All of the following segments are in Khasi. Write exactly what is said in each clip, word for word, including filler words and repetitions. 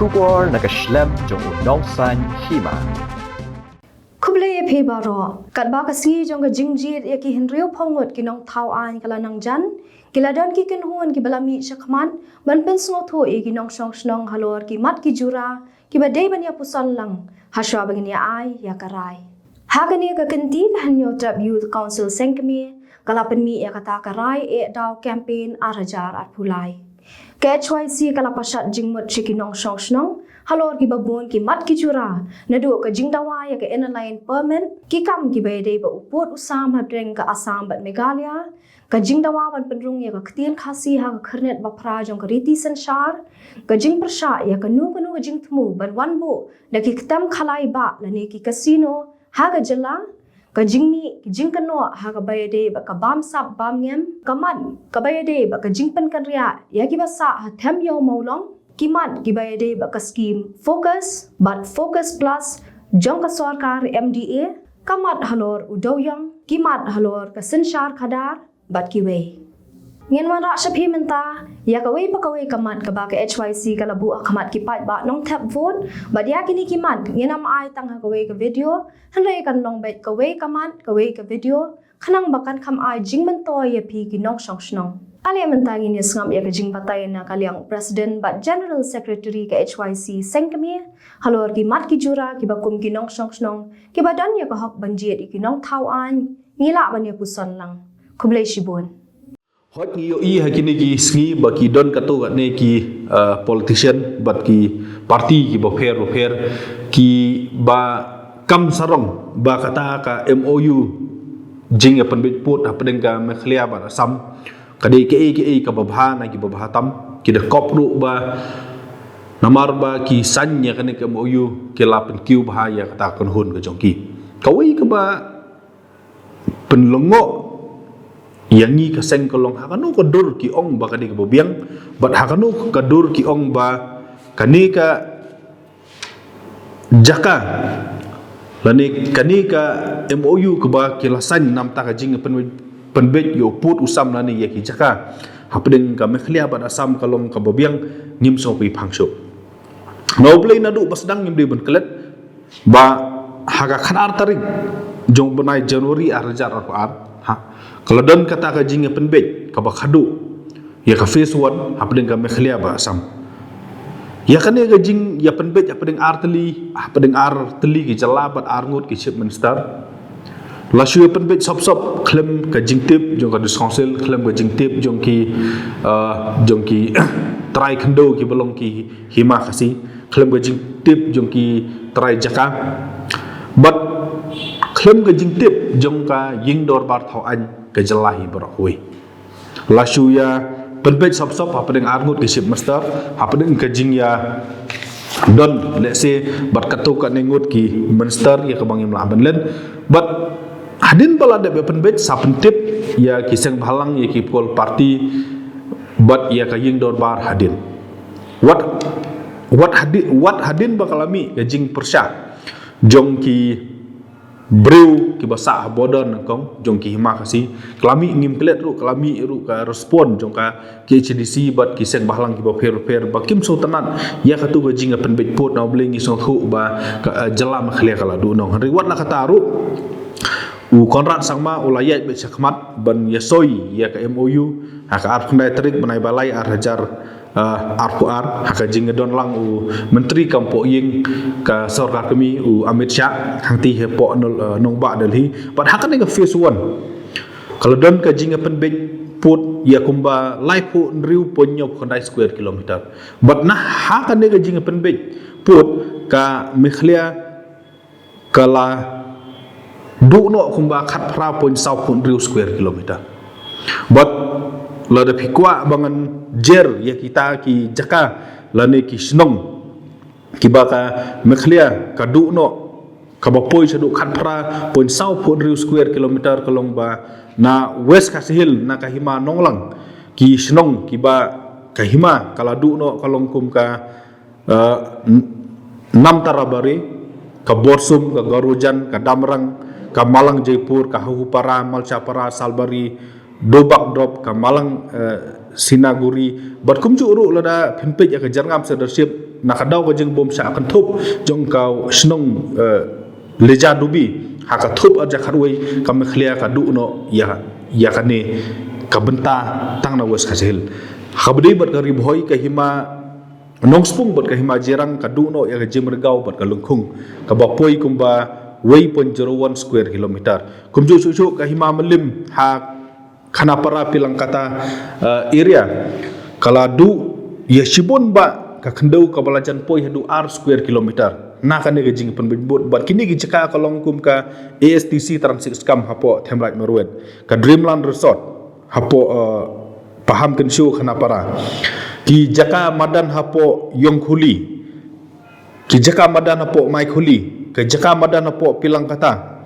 Khubor na ka shlem jong u nongsan hima. Khublei ïa phi baroh. Katba ka sngi jong ka jingjied ïa ki hynriewphew ngut ki nongthaw aiñ ka la nang jan, ki la don ki kynhun kiba la mih shakhmat ban pynsngewthuh ïa ki nongshong shnong halor ki mat ki jura kiba dei ban ïa puson lang hashwa ba ngin ïa ai ïa ka rai. Ha kane ka kynti ka Hynñiewtrep Youth Council Seng Kmie ka la pynmih ïa kata ka rai eh daw campaign ar hajar arphew lai. Ka H Y C ka la pynshad jingmut sha ki nongshong shnong halor kiba bun ki mat ki jura, naduh ka jingdawa ïa ka Inner Line Permit, ki kam kiba ïadei bad u pud u sam hapdeng ka Assam bad Meghalaya, ka jingdawa ban pynrung ïa ka ktien Khasi ha ka khyrnit ba phra jong ka riti synshar, ka jingpyrshah ïa kano kano ka jingthmu ban wan buh da ki ktem khalai bah lane ki casino ha ka jylla, ka jingmih ki jingkynnoh ha kaba ïadei bad ka bamsap bamngem, ka mat kaba ïadei bad ka jingpynkynriah ïa kiba sah ha them ïew mawlong, ki mat kiba ïadei bad ka skim FOCUS bad FOCUS Plus jong ka sorkar M D A, ka mat halor u dewiong, ki mat halor ka synshar khadar bad kiwei. Ngin wanrah sha phi mynta ïa kawei pa kawei ka mat kaba ka H Y C ka la buh ha khmat ki paidbah nongthep vote, bad ïa kine ki mat ngin ym ai tang ha kawei ka video, hynrei kan long beit kawei ka mat kawei ka video, khnang ba kan kham ai jingmyntoi ïa phi ki nongshong shnong. Ale mynta ngin ïa sngap ïa ka jingbatai na ka liang u President bad General Secretary ka H Y C Seng Kmie halor ki mat ki jura kiba kum ki nongshong shnong kiba don ïa ka hok ban jied ïa ki nongthaw aiñ, ngi lah ban ïa puson lang. Khublei shibun. Hooid, ngi ïohi ha kine ki sngi ba ki don katto katne ki, uh, politician bad ki party kiba pher ba pher kiba kam sarong ba kata ka M O U jingïapynbeit pud hapdeng ka Meghalaya bad Assam ka dei kaei kaei kaba bha na kiba bha tam, ki da kop ruh ba namar ba ki sign ïa kane ka M O U ki la pynkiew bha ïa kata ka kynhun ka jong ki. Kawei kaba pynlyngngoh ïa ngi ka seng ka long ha kano ka dur ki ong ba ka dei kaba biang, bad ha kano ka dur ki ong ba kane ka jaka lane kane ka M O U kaba ki la sign namar ka jingpynbeit, pynbeit ïa u pud u sam lane ïa ki jaka hapdeng ka Meghalaya bad Assam ka long kaba biang, ngim sngewpyrshang shuh. Na U Blei naduh ba sdang ngim dei ban klet ba ha ka khatar tarik jong u bnai January ar hajar arphew ar, ha, ka la don kata ka jingïapynbeit kaba khadduh ïa ka phase one hapdeng ka Meghalaya bad Assam. Ïa kane ka jingïapynbeit hapdeng ar tylli, hapdeng ar tylli ki jylla bad ar ngut ki chief minister. La shu ïapynbeit sop sop khlem ka jingtip jong ka District Council, khlem ka jingtip jong ki, uh, jong ki trai khyndew kiba long ki hima Khasi, khlem ka jingtip jong ki trai jaka, bad khlem ka jingtip jong ka ïing dorbar thaw aiñ ka jylla hi baroh kawei. La shu ïapynbeit sop sop hapdeng ar ngut ki chief minister, hapdeng ka jingïadon lehse bad katto katne ngut ki minister ïa kaba ngim lah ban len. Bad hadien ba la dep ïapynbeit sa pyntip ïa ki seng bhalang, ïa ki political party bad ïa ka ïing dorbar hadien. Wat, wat hadien, wat hadien ba ka la mih ka jingpyrshah jong ki briew kiba sah ha border nyngkong jong ki hima Khasi, ka la mih, ngim klet ruh, ka la mih ruh ka respond jong ka K H A D C bad ki seng bhalang kiba pher pher ba kim sngewtynnat ïa katu ka jingïapynbeit pud. Na U Blei ngi sngewthuh ba ka, eh, jylla Meghalaya ka la duh noh. Hynrei wat la kata ruh, u Conrad Sangma u la ïaid beit shakhmat ban ïasoi ïa ka M O U ha ka arphew khyndai tarik bnai ba lai ar hajar, eh, arphew ar, ha ka jingdon lang u Myntri kam poh ïing ka sorkar kmie u Amit Shah hangtei hapoh Nol-, eh, Nongbah Delhi. Bad ha kane ka phase one ka la don ka jingïapynbeit pud ïa kumba laiphew hynriew point hynñiewphew khyndai square kilometer. Bad na ha kane ka jingïapynbeit pud ka Meghalaya ka la duh noh kumba khatphra point sawphew hynriew square kilometer. Bad lada phi kwah ba ngan jer ïa kita ki jaka lane ki shnong kiba ka Meghalaya ka duh noh, kaba poi shaduh khatphra point sawphew hynriew square kilometer ka long ba na West Khasi Hills, na ka hima Nonglang, ki shnong kiba ka hima ka la duh noh ka long kum ka, eh, N-, Namtarabari, ka Borsum, ka Garojan, ka Damrang, ka Malang Jaipur, ka Hahupara, Malchapara, Salbari, Dobak Drop, ka Malang, eh, Sinaguri, bad kumjuh ruh lada phin peit ïa ka Jyrngam Sirdarship, Na ka daw ka jingbym shah kynthup jong ka shnong, eh, Leja Dubi, ha ka thup arja khatwei, ka Meghalaya ka duh noh ïa, ïa kane ka bynta tang na West Khasi Hills. Ha kaba ïadei bad ka Ri Bhoi, ka hima Nongspung bad ka hima Jirang ka duh noh ïa ka Jingmyrgaw bad ka Lyngkhung, kaba poi kumba wei point zero one square kilometer. Kumjuh shuh shuh ka hima Mylliem ha Khanapara Pilangkata, eh, area, ka la duh ïa shibun bah ka khyndew kaba la jan poi haduh ar square kilometer. Na kane ka jingpynbeit bud, bad kine ki jaka ka long kum ka A S T C Transit Scam hapoh Themraij Marwet, ka Dreamland Resort hapoh, eh, Paham Kynshew Khanapara, ki jaka madan hapoh Ïongkhuli, ki jaka madan hapoh Maikhuli, ka jaka madan hapoh Pilangkata,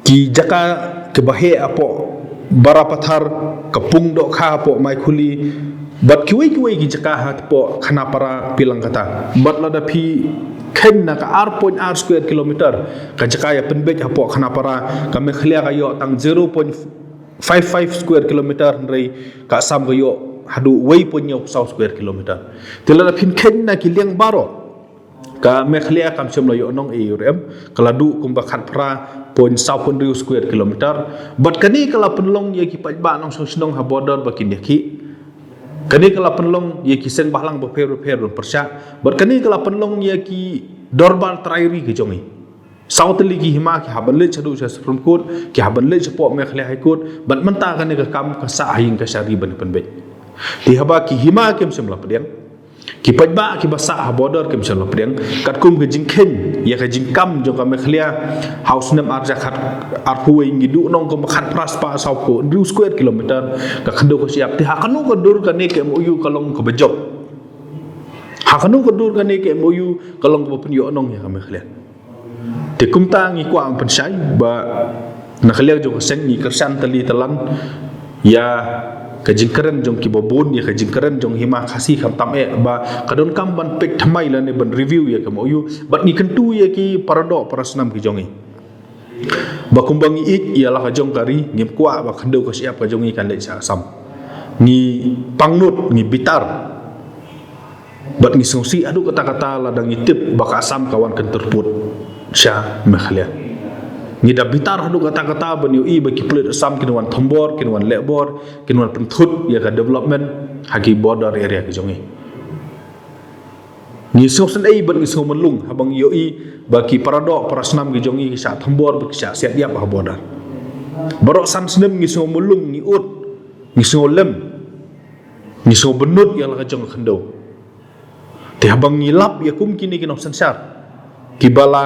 ki jaka kiba heh hapoh Barapathar, ka Pung Dohkha hapoh Maikhuli, bad kiwei kiwei ki jaka hapoh Khanapara Pilangkata. Bad lada phi kheiñ na ka ar point ar square kilometer ka jaka ïa pynbeit hapoh Khanapara, ka Meghalaya ka ïoh tang zero point five five square kilometer, hynrei ka Assam ka ïoh haduh wei point hynñiewphew saw square kilometer. Te lada phin kheiñ na ki liang baroh, ka Meghalaya kam shym la ïoh nong ei ei ruh em, ka la duh kumba khatphra point sawphew hynriew square kilometer. Bad kane ka la pynlong ïa ki paidbah nongshong shnong ha border ba kin ïakhih. Kane ka la pynlong ïa ki seng bhalang bapher bapher ban pyrshah. Bad kane ka la pynlong ïa ki dorbar trai ri ki jong ngi. Saw tylli ki hima ki hap ban leit shaduh sha Supreme Court, ki hap ban leit shapoh Meghalaya High Court, bad mynta kane ka kam ka sah ha ïing ka shari ban pynbeit. Te haba ki hima kim shym la pdiang, ki paidbah kiba sah ha border kim shym la pdiang, katkum ka jingkheiñ ïa ka jingkam jong ka Meghalaya ha u snem arja khat arphew wei, ngi duh nong kumba khatphra spah sawphew hynriew square kilometer ka khyndew ka shyiap. Te ha kano ka dur kane ka M O U ka long kaba jop? Ha kano ka dur kane ka M O U ka long kaba pynïoh nong ïa ka Meghalaya? Te kumta ngi kwah ban pynshai ba na ka liang jong ka seng ngi kyrshan tylli tylan ïa ka jingkren jong kiba bun, ïa ka jingkren jong hima Khasi khamtam eh, ba ka donkam ban peit thymmai lane ban review ïa ka M O U. Bad ngi kyntu ïa ki paradoh parasnam ki jong ngi ba kumba ngi ïeit ïa la ka jong ka ri, ngim kwah ba khyndew ka shyiap ka jong ngi kan leit sha Assam. Ngi pangnud, ngi bitar. Bad ngi sngewsih haduh katta katta lada ngi tip ba ka Assam ka wan kyntur pud sha Meghalaya. Ngi da bitar haduh katta katta ban ïohi ba ki pulit Assam kin wan thombor, kin wan lehbor, kin wan pynthut ïa ka development ha ki border area ki jong ngi. Ngi sngewsynei bad ngi sngewmynlung haba ngi ïohi ba ki paradoh parasnam ki jong ngi ki shah thombor bad ki shah siat ïap ha border. Baroh san snem ngi sngewmynlung, ngi ud, ngi sngewlem, ngi sngewbynnud ïa la ka jong ka khyndew. Te haba ngi lap ïa kum kine ki nongsynshar kiba la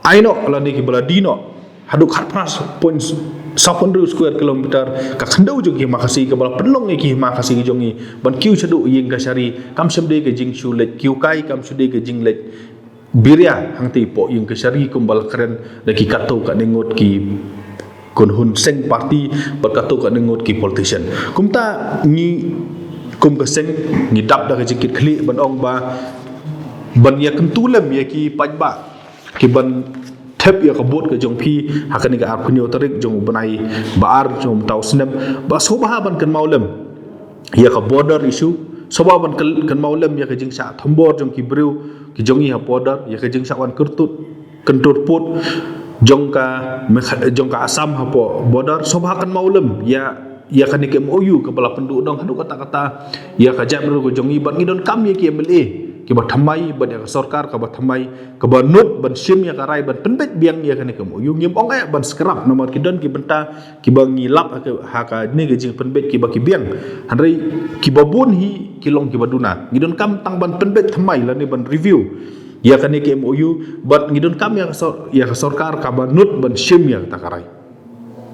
ai noh lane kiba la die noh haduh khatphra point sawphew hynriew square kilometer ka khyndew jong ki hima Khasi, kaba la pynlong ïa ki hima Khasi ki jong ngi ban kiew shaduh ïing ka shari, kam shym dei ka jingshu leit kiewkai, kam shym dei ka jingleit biria hangtei hapoh ïing ka shari kumba la kren da ki katto katne ngut ki kynhun seng party bad katto katne ngut ki politician. Kumta ngi kum ka seng ngi dap da ka jingkitkhlieh ban ong ba ban ïa kyntu lem ïa ki paidbah ki ban thep ïa ka vote ka jong phi ha kane ka arphew hynñiew tarik jong u bnai ba ar jong u mynta u snem, ba sngewbha ban kynmaw lem ïa ka border issue, sngewbha ban kyn-, kynmaw lem ïa ka jingshah thombor jong ki briew ki jong ngi ha border, ïa ka jingshah wan kyntur, kyntur pud jong ka Megha-, jong ka Assam hapoh border, sngewbha kynmaw lem ïa, ïa kane ka M O U kaba la pynduh dong haduh katta katta ïa ka jaitbynriew ka jong ngi, bad ngi donkam ïa ki M L A kiba thymmai bad ïa ka sorkar kaba thymmai, kaba nud ban shim ïa ka rai ban pynbeit biang ïa kane ka M O U. Ngim ong eh ban scrap, namar ki don ki bynta kiba ngi lap ha ka, ha kane ka jingpynbeit kiba ki biang. Hynrei kiba bun hi ki long kiba duna. Ngi donkam tang ban pynbeit thymmai lane ban review ïa kane ka M O U, bad ngi donkam ïa ka sor-, ïa ka sorkar kaba nud ban shim ïa kata ka rai.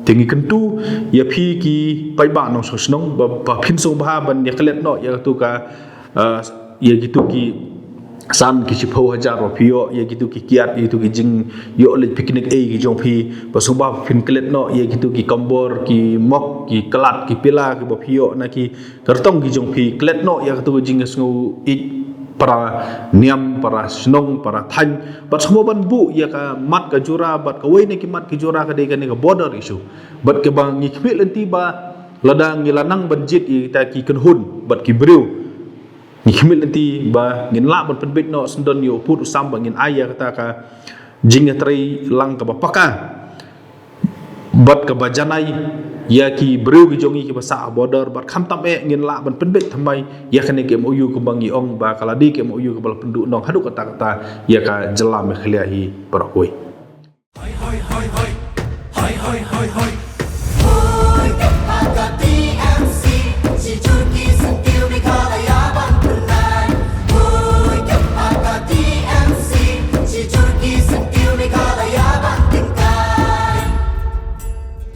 Te ngi kyntu ïa phi ki paidbah nongshong shnong ba, ba phin sngewbha ban ïa klet noh ïa katu ka, ah, ïa kitu ki san ki shiphew hajar ba phi ïoh, ïa kitu ki kiad, ïa kitu ki jingïoh leit picnic ei ki jong phi, ba sngewbha phin klet noh ïa kitu ki kombor, ki mok, ki klat, ki pila kiba phi ïoh na ki kyrtong ki jong phi, klet noh ïa katu ka jingsngew ïeit para niam, para shnong, para thaiñ, bad sngewbha ban buh ïa ka mat ka jura bad kawei na ki mat ki jura ka dei kane ka border issue. Bad kaba ngi khmih lynti ba lada ngi la nang ban jied ïa kita ki kynhun bad ki briew Ngi khmih lynti ba ngin lah ban pynbeit noh syndon ïa u pud u sam ba ngin ai ïa kata ka jingïatreilang kaba paka bad kaba janai ïa ki briew ki jong ngi kiba sah ha border, bad khamtam eh ngin lah ban pynbeit thymmai ïa kane ka M O U kumba ngi ong ba ka la dei ka M O U kaba la pynduh nong haduh katta katta ïa ka jylla Meghalaya hi baroh kawei.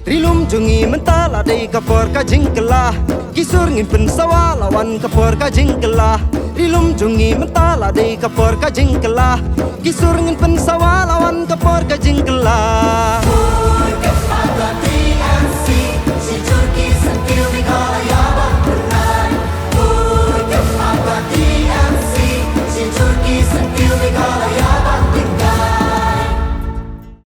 Ri lum jong ngi mynta la dei ka por ka jingkylla. Ki sur ngin pynsawa la wan ka por ka jingkylla. Ri lum jong ngi mynta la dei ka por ka jingkylla. Ki sur ngin pynsawa la wan ka por ka jingkylla.